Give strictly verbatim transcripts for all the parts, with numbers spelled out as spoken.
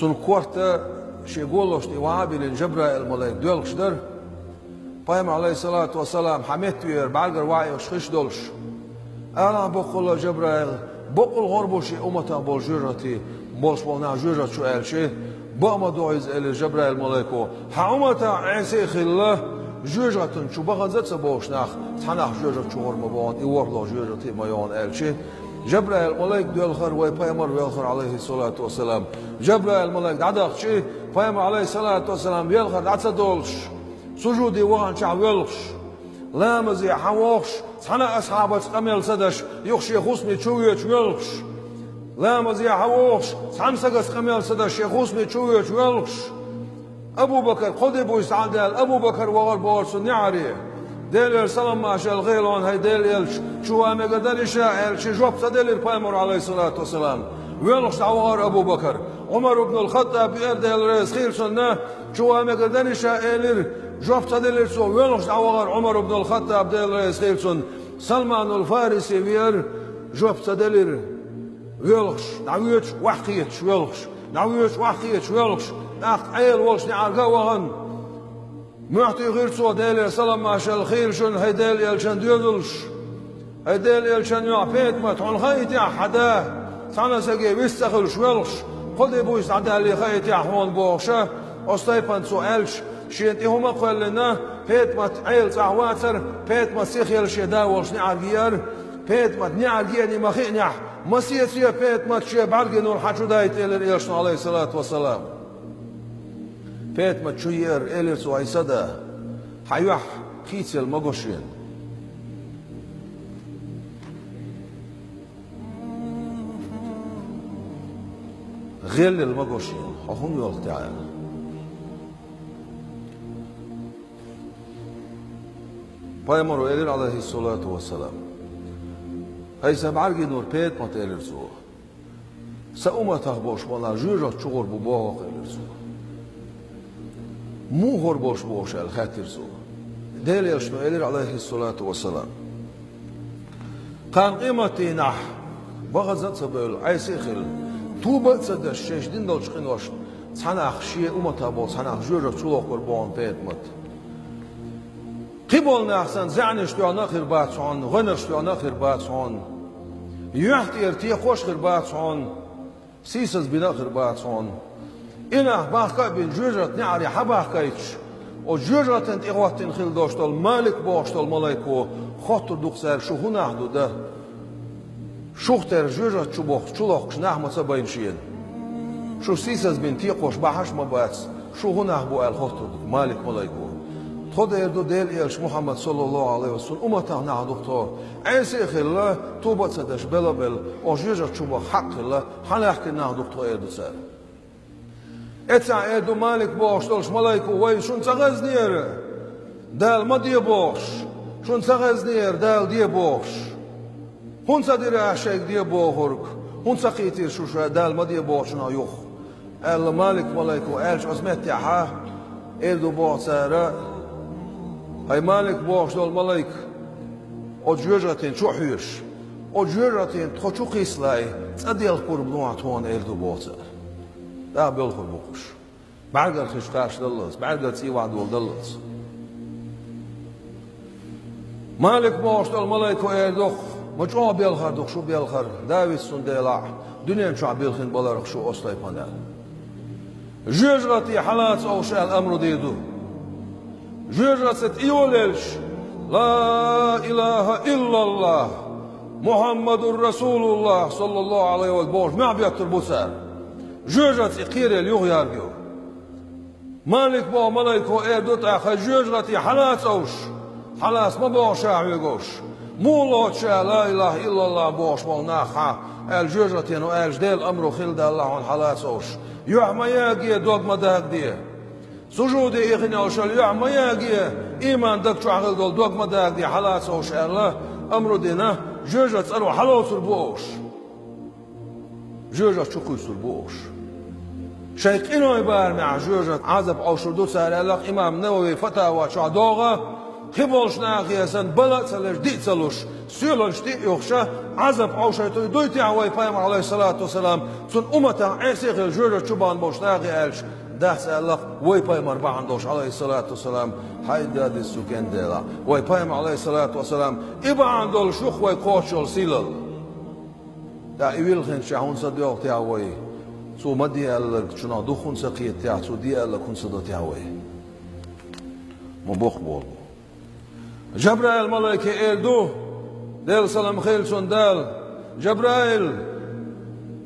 Цун корта шен голашна тӀе ваха а биллина, Жабраил-малайк доьлхуш дара. Пайхамар, Ӏалайхиссалату вассалам, хьа метта веара, бӀаьргара ваха а йолуш хиш долуш. Алахь боккъала, Жабраил, бакъ хӀора бу шен умматах болу жоьжахати болуш болу нах жоьжахати чу аьлча, бакъ ма ду иза, элира Жабраил-малайко. Хьан умматах Ӏеса а хилла, жоьжахатин чу бахаза а ца болуш нах, цхьа нах жоьжахати чу хӀора ма бу хьуна, и ворхӀалгӀа жоьжахати а ма ю хьуна, аьлча, Жабраил-малайк доьлхура, вай пайхамар велхара, Ӏалайхиссалату вассалам. Жабраил-малайк дӀадахча, пайхамар, Ӏалайхиссалату вассалам, велхар дӀа ца долуш, сужуде ваханчохь воьлхуш, ламазе хьан вохуш, цхьана а асхьабаца къамел ца даш, юха шен хӀусаме чу воьдуш воьлхуш, ламазе хьан вохуш, цхьана сагаца къамел ца даш, шен хӀусаме чу воьдуш воьлхуш, Абу-Бакар кхо де буьйса дӀа а даьлла, Абу-Бакар вахара бохура цунна неӀаре. Делера салам-маршалла хуьлда хьуна, хӀай Делан элча, чу ван мегар дарий ша, аьлча, жоп ца делира пайхамаро, Ӏалайхиссалату вассалам. Воьлхуш дӀавахара Абу-Бакар. Ӏумар ибн ал-Хаттаб веара, Дела реза хуьлда цунна, чу ван мегар дарий ша, элира, жоп ца делира цо, воьлхуш дӀавахара Ӏумар ибн ал-Хаттаб, Дела реза хуьлда цунна. Салманул Фариси веара, жоп ца делира. Воьлхуш, дӀавоьдуш, охьакхеташ воьлхуш, дӀавоьдуш, охьакхеташ воьлхуш, тӀаккха Ӏела волчу неӀарга а вахана, мохь туьйхира цо, Делера салам-маршалла хуьлда шуна, хӀай Делан элчан доьзалш, хӀай Делан элчан йоӀ ПетӀамат, хьуна хаийтахьа хьан да, цхьана саге вист ца хуьлуш воьлхуш, кхо де буьйса дӀадаьлла хаийтахьа хьуна бохуша, оцу тайпана цо аьлча, шена тӀе хӀума а кхоьллина, ПетӀамат Ӏела цӀахь вацара, ПетӀамат сихъелла шен да волчу неӀарга еара, ПетӀамат неӀарга еана ма хиънехь, масеца ПетӀамат шен бӀаьргийн нур хьан чу дайта, элира элчано, Ӏалайхиссалату вассалам. ПетӀамат чу еара, элира цо, хӀай сан да, хьан юьхь хийцаелла ма го шена. ГӀелъелла ма го шена, хьо хӀунда воьлху тӀехь аьлла. Пайхамаро элира, Ӏалайхиссалату вассалам, хӀай сан бӀаьргийн нур ПетӀамат, элира цо, сан умматах болуш болу нах жоьжахати чу хӀора бу боху-кх, элира цо. Муха хӀора болуш бохуш аьлла хаьттира цо. Делан элчано элира, Ӏалайхиссалату вассалам, кхана къематдийнахь бахаза а ца бевлла, Ӏеса а хилла, тоба а ца деш, шаьш дина долчу къиношна цхьа нах, шен умматах болу цхьа нах жоьжахати чу лохкур бу хьуна ПетӀамат. Кхин болу нах санна, заьӀнаш тоьхна а хир бац хьуна, гӀоьнарш тоьхна а хир бац хьуна, юьхь тӀера текхош а хир бац хьуна, сийсаз бина а хир бац хьуна. И нах бахка а бина, жоьжахатин неӀаре хьан бахкийтуш, оцу жоьжахатина тӀехӀоттийна хилла долуш долу Малик бохуш долу малайко хоттур ду-кх цаьрга, шу хӀун нах ду дан? Шух тера жоьжахати чу бохкуш, чу лохкуш нах ма ца байна шена. Шу сийсаз бина текхош бахьаш а ма бац, шу хӀун нах бу аьлла хоттур ду-кх Малик-малайко. Тхо, эр ду, Делан элча Мухьаммад, саллаллаху Ӏалайхи ва саллам, умматах нах ду-кх тхо. Ӏеса а хилла, тоба а ца деш, бела а белла, оцу жоьжахати чу баха хьакъ хилла, хьан лаьхкина нах ду-кх тхо, эр ду цара. Эццахь эр ду Малик бохуш долчу малайко: вай, шуна ца хезнера Дала ма де бохуш, шуна ца хезнера Дала де бохуш. ХӀунда ца дира аш шайга де бохург? ХӀунда ца кхийтира шу ша Дала ма де бохучунах юха? Аьлла, Малик-малайко аьлча оцу меттехьа, эр ду боху цара: хӀай Малик бохуш долу малайк, оцу жоьжахатин чу а хьоьжуш, оцу жоьжахатин тхо чу кхийсале, цӀа делха пурба лохьа тхуна, эр ду боху цара. ТӀаккха боьлхур бу-кх уьш. БӀаьргара хиш кхачадаллалц, бӀаьргара цӀий вахьадоладаллалц. Малик бохуш долу малайко эр ду-кх: ма чӀогӀа белхар ду-кх шу белхар, Давид, цундела дуьнен чохь билхина баларх шу оцу тайпана. Жоьжахати хьалаца овш аьлла амру дийр ду. Жоьжахати тӀе йолаелча: «Ла илаха иллаллах, Мухьаммадур Расулуллах, саллаллаху Ӏалайхи ва саллам», бохуш, мохь беттар бу цара. Жоьжахати кхерел юха ярг ю. Малик боху малайко эр ду тӀаккха: жоьжахати хьалаца овш, хьалаца ма боху ша хьоьга овш. Муха лоцу ша «Ла илаха иллаллах» бохуш болу нах хьан, аьлла, жоьжахатино аьлча, Делан амру хилла далла хьуна хьалаца овш. Юьхь ма яге, дог ма дагде. Сужуде ихина йолуш йолу юьхь ма яге, ийман даг чохь хилла долу дог ма дагде хьалаца овш, аьлла, амру дина, жоьжахати цӀаро хьалоцур бу овш. Жоьжахати чу кхуьйсур бу овш. Шайн къинойн барамехь жоьжахати Ӏазап Ӏовшур ду цара, аьлла-кх имам Навави Фатава чохь догӀа, кхин болчу нахе санна бала а ца леш, диъ а ца луш, соьланаш тӀе а юхуша, Ӏазап Ӏовшайтуй дуй техьа вай пайхамар, Ӏалайхиссалату вассалам, цун умматах Ӏеса хила жоьжахати чу бахна болчу нахе аьлча, дац аьлла, вай пайхамар бахьана долуш, Ӏалайхиссалату вассалам, хьайда дис цу кенделахь. Вай пайхамар, Ӏалайхиссалату вассалам, и бахьана долуш ю-кх вай кхочуш йолу сийлалла. ТӀаккха и вилхинчохь хӀунда ца доьлху техьа вай? Цо ма де аьлларг чунах дукха хӀунда ца кхета техьа, цо де аьлларг хӀунда ца до техьа вай? Ма боккха болу. Жабраил малайке эр ду, Делан салам хила цунна Дала: «Жабраил,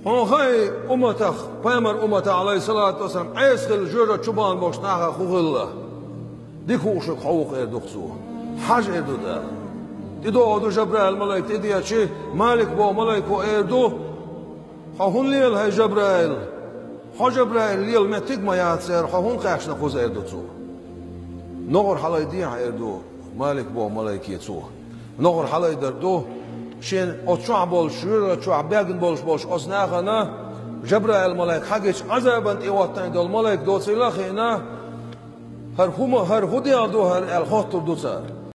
хьуна хаьий умматах, пайхамар умматах, Ӏалайхиссалату вассалам, Ӏеса хила жоьжахати чу бахна болчу нахах хӀун хилла? Дика хууш верг хьо ву-кх», — эр ду-кх цо. «Хьажа», — эр ду Дала. ТӀедогӀур ду Жабраил малайк, тӀедеъча, Малик боху малайко эр ду: «Хьо хӀунда лела, хӀай Жабраил? Хьо Жабраил лела меттиг а ма яц церан, хьо хӀунда кхаьчна кхуза?» — эр ду цо. «НогӀар хьалайдехьа», — эр ду Малик боху малайке цо. НогӀар хьалайдар ду, шен оцу чохь болчу, жоьжахати чохь бегна болуш болчу оцу нахана Жабраил малайк хьагича, Ӏазабан тӀе хӀоттийна долу малайк доцийла а хиъна, хӀара хӀума, хӀара хӀун дегӀ ду хӀара аьлла хоттур ду цара.